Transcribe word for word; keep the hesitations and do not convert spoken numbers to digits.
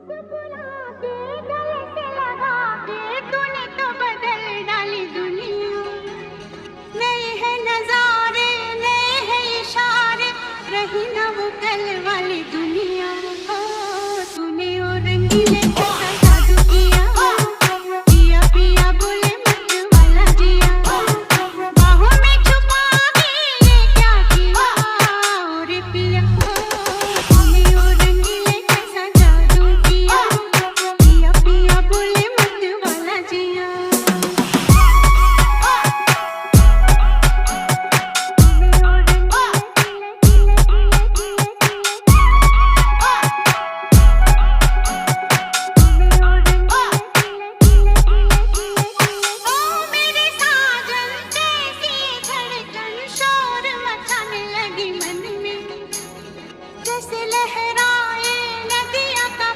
मुस्कुरा के गले से लगा के तूने तो बदल डाली दुनिया। नए हैं नजारे, नए हैं इशारे, रही ना वो कल वाली दुनिया। ओ, तूने वो रंगीले